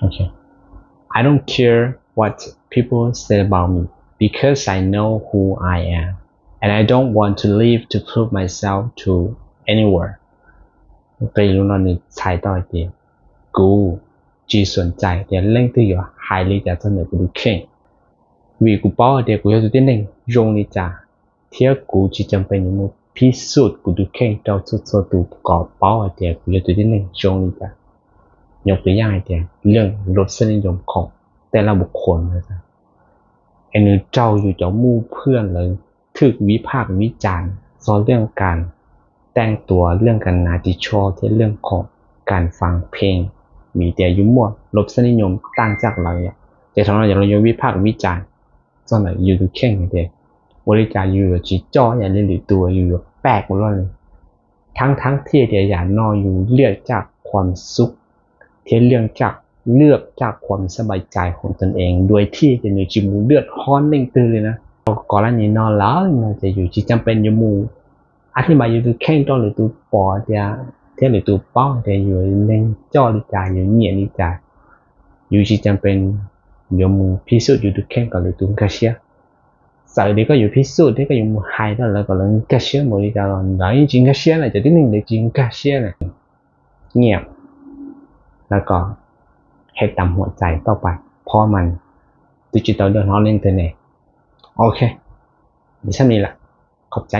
Okay. I don't care what people say about me because I know who I am and I don't want to live to prove myself to anyone. 对于我来说，太多一点。 Gu, 只存在在另一个海里的真的不可。为古堡的古有对定用力家，贴古只将被你们批数古都看到出错度高包的古有对定用力家。有个样一点，人落身用空，แต่ละบุคคลนะจ๊ะ อันนี้เจ้าอยู่เจ้าหมู่เพื่อนเลย ຖືກວິພາກວິຈານ ສ່ວນເລື່ອງການແຕ່ງຕົວ ເລື່ອງການໜ້າທີ່ຊອບ ເຊັ່ນເລື່ອງຂອງການຟັງເພງ ມີແຕ່ຢູ່ໝວດລົດສະນິຍົມຕ່າງຈາກລາວ ແຕ່ເທົ່ານັ້ນລາວຍັງວິພາກວິຈານ ສ່ວນໃດຢູ່ເຄັ່ງເດ ບໍລິຈາຢູ່ຊິເຈາະຢ່າງເລີຍຫຼືຕົວຢູ່ແປກບໍ່ລອດເລີຍ ທັງໆທີ່ແຕ່ຢ່າງນ້ອຍຢູ່ເລືອກຈາກຄວາມສຸກ ເຮັດເລື່ອງຈາກ ເລືອກຈາກຄວາມສະບາຍໃຈຂອງຕົນເອງ ໂດຍທີ່ຈະມີຈິມເດືອດຮ້ອນເລັ່ງຕື່ນເລີຍນະ. ກໍລະນີນອນລະ ມັນຈະຢູ່ທີ່ຈຳເປັນຢູ່ໝູ່ ອະທິບາຍຢູ່ທີ່ເຄັ່ງຕ້ອງຫຼືຕູປອດ ເທດຫຼືຕູເປົ້າ ແຕ່ຢູ່ເລັ່ງເຈາະລິຈາ ຢູ່ເງຍລິຈາ ຢູ່ທີ່ຈຳເປັນຢູ່ໝູ່ພິສູດຢູ່ທີ່ເຄັ່ງກໍຫຼືຕູກາເຊຍ ໃສ່ດີກໍຢູ່ພິສູດ ທີ່ກໍຢູ່ໝູ່ໄຮຕອນແລ້ວກໍເລີຍກາເຊຍໝູ່ລິຈາ ແລ້ວຈິງກາເຊຍແຫຼະ ຈະທີ່ໜຶ່ງເດຈິງກາເຊຍແຫຼະ. ງຽບ ແລ້ວກໍເຮັດຕາມຫົວໃຈຕໍ່ໄປ ເພາະມັນດິຈິຕອນເດືອດຮ້ອນເລັ່ງຕື່ນເດ. ໂອເຄ ມີສ່ຳນີ້ລະ ຂອບໃຈ.